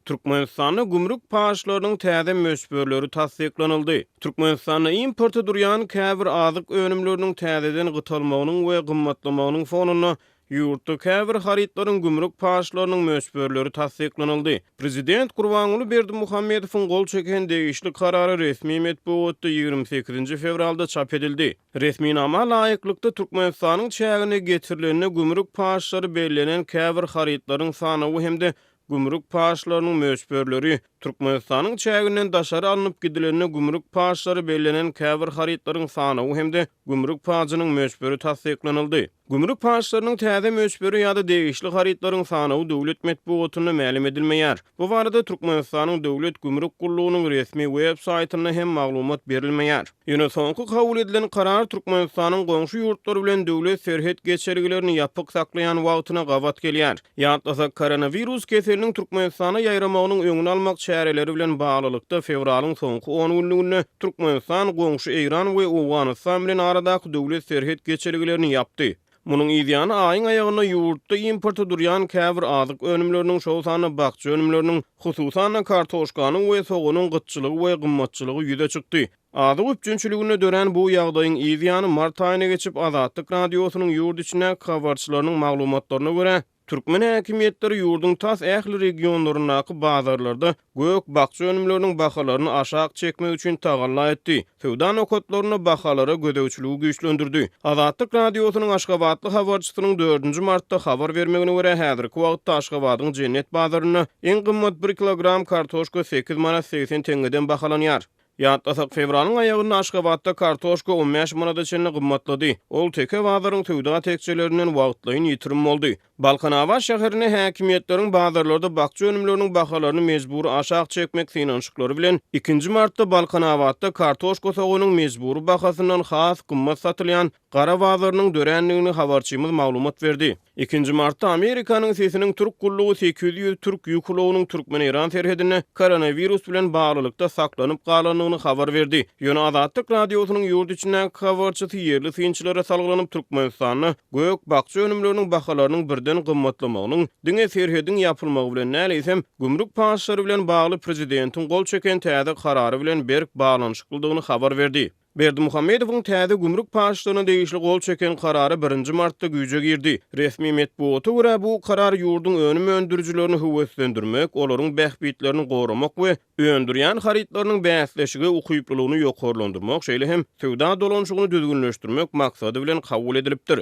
Türkmenistanda gümrük paçlarynyň täze möçberleri tassyklanyldy. Türkmenistanda importa durýan käbir azyk önümleriniň täzeden gytalmagynyň we gymmatlamagynyň fonunda ýurtda käbir harytlaryň gümrük paçlarynyň möçberleri tassyklanyldy. Prezident Gurbanguly Berdimuhamedowyň gol çeken degişli karary resmi metbugatda 28-nji fewralda çap edildi. Resminama laýyklykda, Türkmenistanyň çägine getirilende gümrük paçlary bellenen käbir harytlaryň sanawy hem-de Gümrük paçlarynyň möçberleri, Türkmenistanyň çäginden daşary alnyp gidilende gümrük paçlary bellenen käbir harytlaryň sanawy hem-de gümrük pajynyň möçberi tassyklanyldy. Gümrük paçlarynyň täze möçberi ýa-da degişli harytlaryň sanawy döwlet metbugatynda mälim edilmeýär. Bu barada Türkmenistanyň Döwlet gümrük gullugynyň resmi web saýtynda hem maglumat berilmeýär. Ýöne soňky kabul edilen karar Türkmenistanyň goňşy ýurtlar bilen döwlet serhet geçelgelerini ýapyk saklaýan wagtyna gabat gelýär. Ýatlasak, koronawirus keseliniň Türkmenistana ýaýramagynyň öňüni almak çäreleri bilen baglylykda, fewralyň soňky on günlüginde Türkmenistan goňşy Eýran we Owganystan bilen aradaky döwlet serhet geçelgelerini ýapdy. Munuň yzýany aýyň aýagynda ýurtda importa durýan käbir azyk önümleriniň, şol sanda bakja önümleriniň, hususan-da, kartoşkanyň we soganyň gytçylygy we gymmatçylygy ýüze çykdy. Azyk üpjünçiliginde dörän bu ýagdaýyň yz ýany mart aýyna geçip, Azatlyk Radiosynyň ýurt içindäki habarçylarynyň maglumatlaryna görä, türkmen häkimiýetleri ýurduň tas ähli regionlaryndaky bazarlarda gök-bakja önümleriniň bahalaryny aşak çekmek üçin tagalla etdi, söwda nokatlarynda bahalara gözegçiligi güýçlendirdi. Azatlyk Radiosynyň aşgabatly habarçysynyň dördünji martda habar bermegine görä, häzirki wagtda Aşgabadyň Jennet bazarynda iň gymmat bir kilogram kartoşka sekiz manat 80 teňňeden bahalanýar. Ýatlasak, fewralyň aýagynda Aşgabatda kartoşka 15 manada çenli gymmatlady. Ol Teke bazaryň söwda tekjelerinden wagtlaýyn ýitirim boldy. Balkanabat şäherinde häkimiýetleriň bazarlarda bakja önümleriniň bahalaryny mejbury aşak çekmek synanyşyklary bilen, ikinji martda Balkanabatda kartoşka soganyň mejbury bahasyndan has gymmat satylýan gara bazarynyň dörändigini habarçymyz maglumat berdi. Ikinji martda Amerikanyň Sesiniň türk gullugy 800 türk ýük ulagynyň türkmen-eýran serhedinde koronawirus bilen baglylykda saklanyp galandygyny habar berdi. Ýöne Azatlyk Radiosynyň ýurt içindäki habarçysy ýerli synçylara salgylanyp, Türkmenistanda gök-bakja önümleriniň bahalarynyň birden gymmatlamagynyň diňe serhediň ýapylmagy bilen däl, eýsem, gümrük paçlary bilen bagly prezidentiň gol çeken täze karary bilen berk baglanyşyklydygyny habar berdi. Berdimuhamedowyň täze gümrük paçlaryna degişli gol çeken karary birinji martda güýje girdi. Resmi metbugata görä, bu karar ýurduň önüm öndürijilerini höweslendirmek, olaryň bähbitlerini goramak we öndürýän harytlarynyň bäsleşige ukyplylygyny ýokarlandyrmak, şeýle hem söwda dolanyşygyny düzgünleşdirmek maksady bilen kabul edilipdir.